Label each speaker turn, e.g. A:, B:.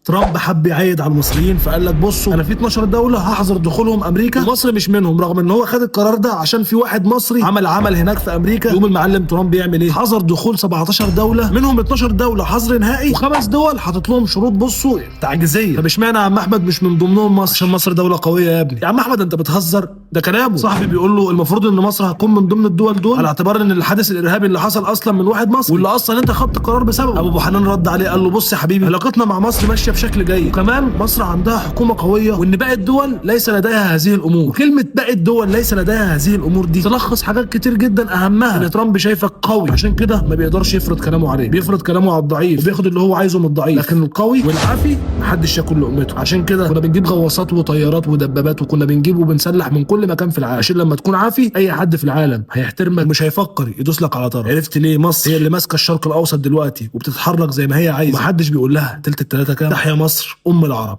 A: ترامب حب يعيد على المصريين، فقال لك بصوا انا في 12 دولة هحظر دخولهم امريكا ومصر مش منهم، رغم ان هو خد القرار ده عشان في واحد مصري عمل عمل هناك في امريكا. يقوم المعلم ترامب يعمل ايه؟ حظر دخول 17 دولة، منهم 12 دولة حظر نهائي، وخمس دول حاطط لهم شروط بصوا تعجيزية. طب اشمعنى يا عم احمد مش من ضمنهم مصر؟ عشان مصر دولة قوية يا ابني. يا عم احمد انت بتهزر، ده كلامه. صاحبي بيقول له المفروض ان مصر هتكون من ضمن الدول دول على اعتبار ان الحادث الارهابي اللي حصل اصلا من واحد مصري، واللي اصلا انت خدت قرار بسببه. ابو حنان رد عليه قال له بص يا حبيبي، علاقتنا مع مصر ماشية بشكل جيد، وكمان مصر عندها حكومة قوية، وان باقي الدول ليس لديها هذه الامور. وكلمه باقي الدول ليس لديها هذه الامور دي تلخص حاجات كتير جدا، اهمها ان ترامب شايفك قوي، عشان كده ما بيقدرش يفرض كلامه عليه، بيفرض كلامه على الضعيف وبياخد اللي هو عايزه من الضعيف، لكن القوي والعافي محدش ياكل لقمته. عشان كده كنا بنجيب غواصات وطيارات ودبابات، وكنا بنجيب وبنسلح من كل مكان في العالم، عشان لما تكون عافي اي حد في العالم هيحترمك ومش هيفكر يدوس لك على طرف. عرفت ليه مصر هي اللي ماسكه الشرق الاوسط دلوقتي وبتتحرك زي ما هي عايزه، ومحدش بيقول لها تلت التلاتة كام؟ تحيا مصر ام العرب.